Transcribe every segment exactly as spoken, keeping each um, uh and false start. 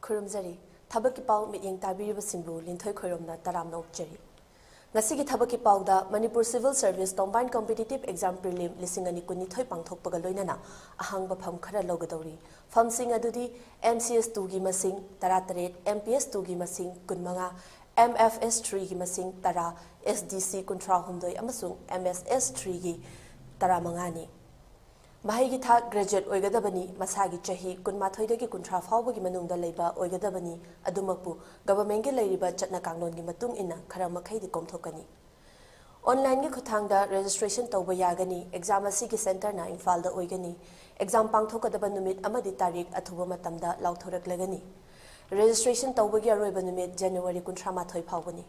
ꯈꯨꯔꯨꯝꯖꯔꯤ꯫ ꯊꯕꯛꯀꯤ ꯄꯥꯎ ꯃꯤꯠꯌꯦꯡ ꯇꯥꯕꯤꯔꯤꯕꯁꯤꯡꯕꯨ ꯂꯤꯟꯊꯣꯏ ꯈꯣꯏꯔꯣꯝꯅ ꯇꯔꯥꯝꯅ ꯑꯣꯛꯆꯔꯤ꯫ ꯉꯁꯤꯒꯤ ꯊꯕꯛꯀꯤ ꯄꯥꯎꯗ Manipur Civil Service Combined Competitive Exam Prelim ꯂꯤꯁꯤꯡ ꯑꯅꯤ ꯀꯨꯟꯅꯤꯊꯣꯏ ꯄꯥꯡꯊꯣꯛꯄꯒ ꯂꯣꯏꯅꯅ ꯑꯍꯥꯡꯕ ꯐꯝ ꯈꯔ ꯂꯧꯒꯗꯧꯔꯤ꯫ ꯐꯝꯁꯤꯡ ꯑꯗꯨꯗꯤ M C S two ꯒꯤ ꯃꯁꯤꯡ ꯇꯔꯥꯇꯔꯦꯠ, M P S two ꯒꯤ ꯃꯁꯤꯡ ꯀꯨꯟꯃꯉꯥ, M F S three ꯒꯤ ꯃꯁꯤꯡ ꯇꯔꯥ, S D C ꯀꯨꯟꯊ꯭ꯔꯥꯍꯨꯝꯗꯣꯏ ꯑꯃꯁꯨꯡ M S S three ꯒꯤ ꯇꯔꯥꯃꯉꯥꯅꯤ꯫ ꯃꯍꯩꯒꯤ ꯊꯥꯛ graduate ꯑꯣꯏꯒꯗꯕꯅꯤ꯫ ꯃꯁꯥꯒꯤ ꯆꯍꯤ ꯀꯨꯟꯃꯥꯊꯣꯏꯗꯒꯤ ꯀꯨꯟꯊ꯭ꯔꯥ ꯐꯥꯎꯕꯒꯤ ꯃꯅꯨꯡꯗ ꯂꯩꯕ ꯑꯣꯏꯒꯗꯕꯅꯤ꯫ ꯑꯗꯨꯃꯛꯄꯨ government ꯀꯤ ꯂꯩꯔꯤꯕ ꯆꯠꯅ ꯀꯥꯡꯂꯣꯟꯒꯤ ꯃꯇꯨꯡ ꯏꯟꯅ ꯈꯔ ꯃꯈꯩꯗꯤ ꯀꯣꯝꯊꯣꯛꯀꯅꯤ꯫ Online ꯒꯤ ꯈꯨꯠꯊꯥꯡꯗ registration ꯇꯧꯕ ꯌꯥꯒꯅꯤ꯫ Exam ꯑꯁꯤꯒꯤ center ꯅ ꯏꯝꯐꯥꯜꯗ ꯑꯣꯏꯒꯅꯤ꯫ Exam ꯄꯥꯡꯊꯣꯛꯀꯗꯕ ꯅꯨꯃꯤꯠ ꯑꯃꯗꯤ ꯇꯥꯔꯤꯛ ꯑꯊꯨꯕ ꯃꯇꯝꯗ ꯂꯥꯎꯊꯣꯔꯛꯂꯒꯅꯤ꯫ Registration ꯇꯧꯕꯒꯤ ꯑꯔꯣꯏꯕ ꯅꯨꯃꯤꯠ January ꯀꯨꯟꯊ꯭ꯔꯥ ꯃꯥꯊꯣꯏ ꯐꯥꯎꯕꯅꯤ꯫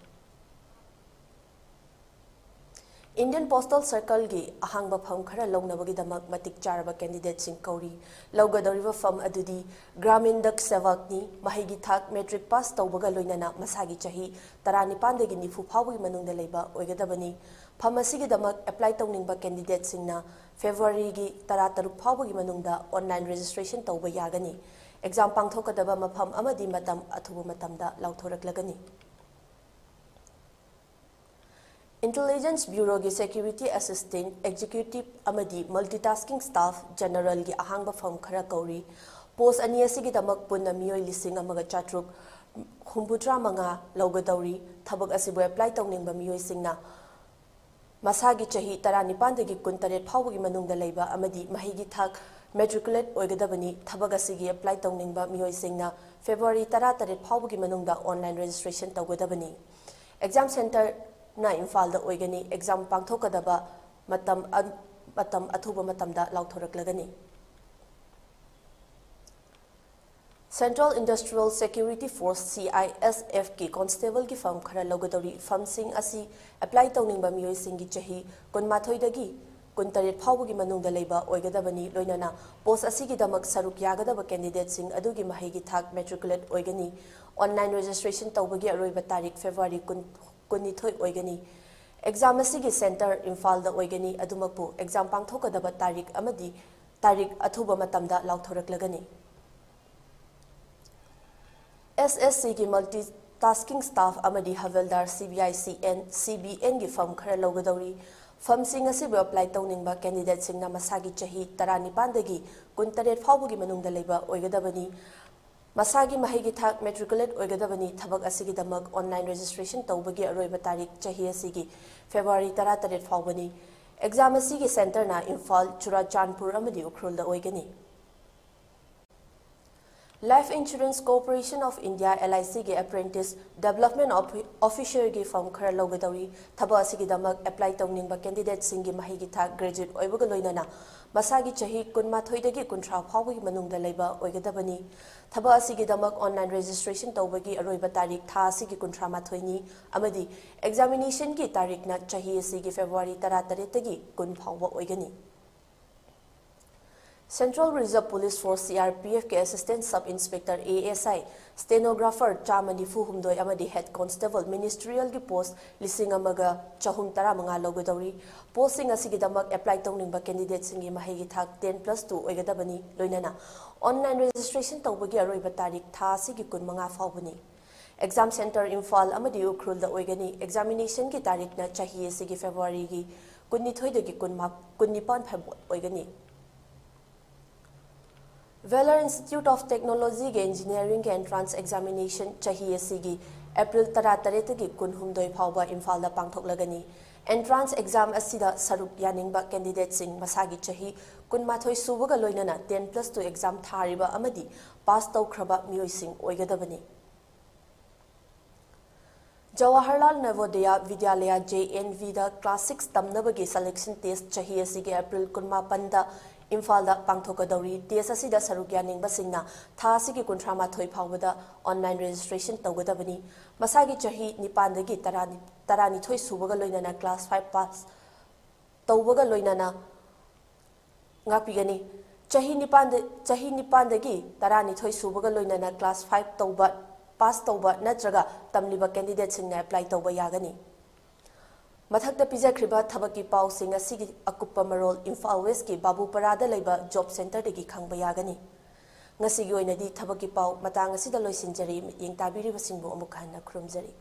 Indian Postal Circle ꯒꯤ ꯑꯍꯥꯡꯕ ꯐꯝ ꯈꯔ ꯂꯧꯅꯕꯒꯤꯗꯃꯛ ꯃꯇꯤꯛ ꯆꯥꯔꯕ candidate ꯁꯤꯡ ꯀꯧꯔꯤ꯫ ꯂꯧꯒꯗꯧꯔꯤꯕ ꯐꯝ ꯑꯗꯨꯗꯤ Gramin Dak Sevak ꯅꯤ꯫ ꯃꯍꯩꯒꯤ ꯊꯥꯛ matric pass ꯇꯧꯕꯒ ꯂꯣꯏꯅꯅ ꯃꯁꯥꯒꯤ ꯆꯍꯤ ꯇꯔꯥꯅꯤꯄꯥꯟꯗꯒꯤ ꯅꯤꯐꯨ ꯐꯥꯎꯕꯒꯤ ꯃꯅꯨꯡꯗ ꯂꯩꯕ ꯑꯣꯏꯒꯗꯕꯅꯤ꯫ ꯐꯝ ꯑꯁꯤꯒꯤꯗꯃꯛ apply ꯇꯧꯅꯤꯡꯕ candidate ꯁꯤꯡꯅ February ꯒꯤ ꯇꯔꯥꯇꯔꯨꯛ ꯐꯥꯎꯕꯒꯤ ꯃꯅꯨꯡꯗ online registration ꯇꯧꯕ ꯌꯥꯒꯅꯤ꯫ Exam ꯄꯥꯡꯊꯣꯛꯀꯗꯕ ꯃꯐꯝ ꯑꯃꯗꯤ ꯃꯇꯝ ꯑꯊꯨꯕ ꯃꯇꯝꯗ ꯂꯥꯎꯊꯣꯔꯛꯂꯒꯅꯤ꯫ Intelligence Bureau ꯒꯤ Security Assistant, Executive ꯑꯃꯗꯤ Multitasking Staff General ꯒꯤ ꯑꯍꯥꯡꯕ ꯐꯝ ꯈꯔ ꯀꯧꯔꯤ꯫ Post ꯑꯅꯤ ꯑꯁꯤꯒꯤꯗꯃꯛ ꯄꯨꯟꯅ ꯃꯤꯑꯣꯏ ꯂꯤꯁꯤꯡ ꯑꯃꯒ ꯆꯥꯇ꯭ꯔꯨꯛ ꯍꯨꯝꯐꯨꯇꯔꯥ ꯃꯉꯥ ꯂꯧꯒꯗꯧꯔꯤ꯫ ꯊꯕꯛ ꯑꯁꯤꯕꯨ apply ꯇꯧꯅꯤꯡꯕ ꯃꯤꯑꯣꯏꯁꯤꯡꯅ ꯃꯁꯥꯒꯤ ꯆꯍꯤ ꯇꯔꯥꯅꯤꯄꯥꯟꯗꯒꯤ ꯀꯨꯟꯇꯔꯦꯠ ꯐꯥꯎꯕꯒꯤ ꯃꯅꯨꯡꯗ ꯂꯩꯕ ꯑꯃꯗꯤ ꯃꯍꯩꯒꯤ ꯊꯥꯛ matriculate ꯑꯣꯏꯒꯗꯕꯅꯤ꯫ ꯊꯕꯛ ꯑꯁꯤꯒꯤ apply ꯇꯧꯅꯤꯡꯕ ꯃꯤꯑꯣꯏꯁꯤꯡꯅ February ꯇꯔꯥꯇꯔꯦꯠ ꯐꯥꯎꯕꯒꯤ ꯃꯅꯨꯡꯗ online registration ꯇꯧꯒꯗꯕꯅꯤ꯫ Exam center ꯅ ꯏꯝꯐꯥꯜꯗ ꯑꯣꯏꯒꯅꯤ꯫ Exam ꯄꯥꯡꯊꯣꯛꯀꯗꯕ ꯃꯇꯝ ꯑ-, ꯃꯇꯝ ꯑꯊꯨꯕ ꯃꯇꯝꯗ ꯂꯥꯎꯊꯣꯔꯛꯂꯒꯅꯤ꯫ Central Industrial Security Force, C I S F ꯀꯤ constable ꯒꯤ ꯐꯝ ꯈꯔ ꯂꯧꯒꯗꯧꯔꯤ꯫ ꯐꯝꯁꯤꯡ ꯑꯁꯤ apply ꯇꯧꯅꯤꯡꯕ ꯃꯤꯑꯣꯏꯁꯤꯡꯒꯤ ꯆꯍꯤ ꯀꯨꯟꯃꯥꯊꯣꯏꯗꯒꯤ ꯀꯨꯟꯇꯔꯦꯠ ꯐꯥꯎꯕꯒꯤ ꯃꯅꯨꯡꯗ ꯂꯩꯕ ꯑꯣꯏꯒꯗꯕꯅꯤ꯫ ꯂꯣꯏꯅꯅ post ꯑꯁꯤꯒꯤꯗꯃꯛ ꯁꯔꯨꯛ ꯌꯥꯒꯗꯕ candidate ꯁꯤꯡ ꯑꯗꯨꯒꯤ ꯃꯍꯩꯒꯤ ꯊꯥꯛ matriculate ꯑꯣꯏꯒꯅꯤ꯫ Online registration ꯇꯧꯕꯒꯤ ꯑꯔꯣꯏꯕ ꯇꯥꯔꯤꯛ February ꯀꯨꯟ, ꯀꯨꯟꯅꯤꯊꯣꯏ ꯑꯣꯏꯒꯅꯤ꯫ Exam ꯑꯁꯤꯒꯤ center ꯏꯝꯐꯥꯜꯗ ꯑꯣꯏꯒꯅꯤ꯫ ꯑꯗꯨꯃꯛꯄꯨ exam ꯄꯥꯡꯊꯣꯛꯀꯗꯕ ꯇꯥꯔꯤꯛ ꯑꯃꯗꯤ ꯇꯥꯔꯤꯛ ꯑꯊꯨꯕ ꯃꯇꯝꯗ ꯂꯥꯎꯊꯣꯔꯛꯂꯒꯅꯤ꯫ ꯑꯦꯁ ꯑꯦꯁ ꯁꯤꯒꯤ multi tasking staff ꯑꯃꯗꯤ ꯍꯕꯜꯗꯥꯔ C B I C and, C B ꯑꯦꯟꯒꯤ ꯐꯝ ꯈꯔ ꯂꯧꯒꯗꯧꯔꯤ꯫ ꯐꯝꯁꯤꯡ ꯑꯁꯤꯕꯨ apply ꯇꯧꯅꯤꯡꯕ candidateꯁꯤꯡꯅ ꯃꯁꯥꯒꯤ ꯆꯍꯤ ꯇꯔꯥꯅꯤꯄꯥꯟꯗꯒꯤ ꯀꯨꯟꯇꯔꯦꯠ ꯐꯥꯎꯕꯒꯤ ꯃꯅꯨꯡꯗ ꯂꯩꯕ ꯑꯣꯏꯒꯗꯕꯅꯤ꯫ ꯃꯁꯥꯒꯤ ꯃꯍꯩꯒꯤ ꯊꯥꯛ matriculate ꯑꯣꯏꯒꯗꯕꯅꯤ꯫ ꯊꯕꯛ ꯑꯁꯤꯒꯤꯗꯃꯛ online registration ꯇꯧꯕꯒꯤ ꯑꯔꯣꯏꯕ ꯇꯥꯔꯤꯛ ꯆꯍꯤ ꯑꯁꯤꯒꯤ February ꯇꯔꯥꯇꯔꯦꯠ ꯐꯥꯎꯕꯅꯤ꯫ Exam ꯑꯁꯤꯒꯤ centreꯅ ꯏꯝꯐꯥꯜ, ꯆꯨꯔꯥꯆꯥꯟꯄꯨꯔ ꯑꯃꯗꯤ ꯎꯈ꯭ꯔꯨꯜꯗ ꯑꯣꯏꯒꯅꯤ꯫ Life Insurance Corporation of India, L I Cꯒꯤ apprentice development offi-, officerꯒꯤ ꯐꯝ ꯈꯔ ꯂꯧꯒꯗꯧꯔꯤ꯫ ꯊꯕꯛ ꯑꯁꯤꯒꯤꯗꯃꯛ apply ꯇꯧꯅꯤꯡꯕ candidateꯁꯤꯡꯒꯤ ꯃꯍꯩꯒꯤ ꯊꯥꯛ graduate ꯑꯣꯏꯕꯒ ꯂꯣꯏꯅꯅ ꯃꯁꯥꯒꯤ ꯆꯍꯤ ꯀꯨꯟꯃꯥꯊꯣꯏꯗꯒꯤ ꯀꯨꯟꯊ꯭ꯔꯥ ꯐꯥꯎꯕꯒꯤ ꯃꯅꯨꯡꯗ ꯂꯩꯕ ꯑꯣꯏꯒꯗꯕꯅꯤ꯫ ꯊꯕꯛ ꯑꯁꯤꯒꯤꯗꯃꯛ online registration ꯇꯧꯕꯒꯤ ꯑꯔꯣꯏꯕ ꯇꯥꯔꯤꯛ ꯊꯥ ꯑꯁꯤꯒꯤ ꯀꯨꯟꯊ꯭ꯔꯥ ꯃꯥꯊꯣꯏꯅꯤ ꯑꯃꯗꯤ examinationꯒꯤ ꯇꯥꯔꯤꯛꯅ ꯆꯍꯤ ꯑꯁꯤꯒꯤ February ꯇꯔꯥꯇꯔꯦꯠꯇꯒꯤ ꯀꯨꯟ ꯐꯥꯎꯕ ꯑꯣꯏꯒꯅꯤ꯫ Central Reserve Police Force, C R P Fꯀꯤ Assistant Sub Inspector, A S I, Stenographer ꯆꯥꯝꯃ ꯅꯤꯐꯨ ꯍꯨꯝꯗꯣꯏ ꯑꯃꯗꯤ Head Constable Ministerialꯒꯤ post ꯂꯤꯁꯤꯡ ꯑꯃꯒ ꯆꯍꯨꯝ ꯇꯔꯥꯃꯉꯥ ꯂꯧꯒꯗꯧꯔꯤ꯫ Postꯁꯤꯡ ꯑꯁꯤꯒꯤꯗꯃꯛ apply ꯇꯧꯅꯤꯡꯕ candidateꯁꯤꯡꯒꯤ ꯃꯍꯩꯒꯤ ꯊꯥꯛ ten plus two ꯑꯣꯏꯒꯗꯕꯅꯤ, ꯂꯣꯏꯅꯅ online registration ꯇꯧꯕꯒꯤ ꯑꯔꯣꯏꯕ ꯇꯥꯔꯤꯛ ꯊꯥ ꯑꯁꯤꯒꯤ ꯀꯨꯟꯃꯉꯥ ꯐꯥꯎꯕꯅꯤ꯫ Exam centre ꯏꯝꯐꯥꯜ ꯑꯃꯗꯤ ꯎꯈ꯭ꯔꯨꯜꯗ ꯑꯣꯏꯒꯅꯤ꯫ Examinationꯒꯤ ꯇꯥꯔꯤꯛꯅ ꯆꯍꯤ ꯑꯁꯤꯒꯤ Februaryꯒꯤ ꯀꯨꯟꯅꯤꯊꯣꯏꯗꯒꯤ ꯀꯨꯟꯃꯥ-, ꯀꯨꯟꯅꯤꯄꯥꯟ ꯐꯥꯎꯕ ꯑꯣꯏꯒꯅꯤ꯫ Vellore Institute of Technologyꯒꯤ engineeringꯒꯤ entrance examination ꯆꯍꯤ ꯑꯁꯤꯒꯤ April ꯇꯔꯥꯇꯔꯦꯠꯇꯒꯤ ꯀꯨꯟꯍꯨꯝꯗꯣꯏ ꯐꯥꯎꯕ ꯏꯝꯐꯥꯜꯗ ꯄꯥꯡꯊꯣꯛꯂꯒꯅꯤ꯫ Entrance exam ꯑꯁꯤꯗ ꯁꯔꯨꯛ ꯌꯥꯅꯤꯡꯕ candidateꯁꯤꯡ ꯃꯁꯥꯒꯤ ꯆꯍꯤ ꯀꯨꯟꯃꯥꯊꯣꯏ ꯁꯨꯕꯒ ꯂꯣꯏꯅꯅ ten plus two exam ꯊꯥꯔꯤꯕ ꯑꯃꯗꯤ pass ꯇꯧꯈ꯭ꯔꯕ ꯃꯤꯑꯣꯏꯁꯤꯡ ꯑꯣꯏꯒꯗꯕꯅꯤ꯫ Jawaharlal Navodaya Vidyalaya, J N Vꯗ class six ꯇꯝꯅꯕꯒꯤ selection test ꯆꯍꯤ ꯑꯁꯤꯒꯤ April ꯀꯨꯟꯃꯥꯄꯟꯗ ꯏꯝꯐꯥꯜꯗ ꯄꯥꯡꯊꯣꯛꯀꯗꯧꯔꯤ꯫ Test ꯑꯁꯤꯗ ꯁꯔꯨꯛ ꯌꯥꯅꯤꯡꯕꯁꯤꯡꯅ ꯊꯥ ꯑꯁꯤꯒꯤ ꯀꯨꯟꯊ꯭ꯔꯥ ꯃꯥꯊꯣꯏ ꯐꯥꯎꯕꯗ online registration ꯇꯧꯒꯗꯕꯅꯤ꯫ ꯃꯁꯥꯒꯤ ꯆꯍꯤ ꯅꯤꯄꯥꯟꯗꯒꯤ ꯇꯔꯥꯅꯤ-, ꯇꯔꯥꯅꯤꯊꯣꯏ ꯁꯨꯕꯒ ꯂꯣꯏꯅꯅ class five pass ꯇꯧꯕꯒ ꯂꯣꯏꯅꯅ ꯉꯥꯛꯄꯤꯒꯅꯤ꯫ ꯆꯍꯤ ꯅꯤꯄꯥꯟꯗ, ꯆꯍꯤ ꯅꯤꯄꯥꯟꯗꯒꯤ ꯇꯔꯥꯅꯤꯊꯣꯏ ꯁꯨꯕꯒ ꯂꯣꯏꯅꯅ class five ꯇꯧꯕ, pass ꯇꯧꯕ ꯅꯠꯇ꯭ꯔꯒ ꯇꯝꯂꯤꯕ candidateꯁꯤꯡꯅ apply ꯇꯧꯕ ꯌꯥꯒꯅꯤ꯫ ꯃꯊꯛꯇ ꯄꯤꯖꯈ꯭ꯔꯤꯕ ꯊꯕꯛꯀꯤ ꯄꯥꯎꯁꯤꯡ ꯑꯁꯤꯒꯤ ꯑꯀꯨꯞꯄ ꯃꯔꯣꯜ ꯏꯝꯐꯥꯜ Westꯀꯤ ꯕꯥꯕꯨꯄꯔꯥꯗ ꯂꯩꯕ job centreꯗꯒꯤ ꯈꯪꯕ ꯌꯥꯒꯅꯤ꯫ ꯉꯁꯤꯒꯤ ꯑꯣꯏꯅꯗꯤ ꯊꯕꯛꯀꯤ ꯄꯥꯎ ꯃꯇꯥꯡ ꯑꯁꯤꯗ ꯂꯣꯏꯁꯤꯟꯖꯔꯤ꯫ ꯃꯤꯠꯌꯦꯡ ꯇꯥꯕꯤꯔꯤꯕꯁꯤꯡꯕꯨ ꯑꯃꯨꯛ ꯍꯟꯅ ꯈꯨꯔꯨꯝꯖꯔꯤ꯫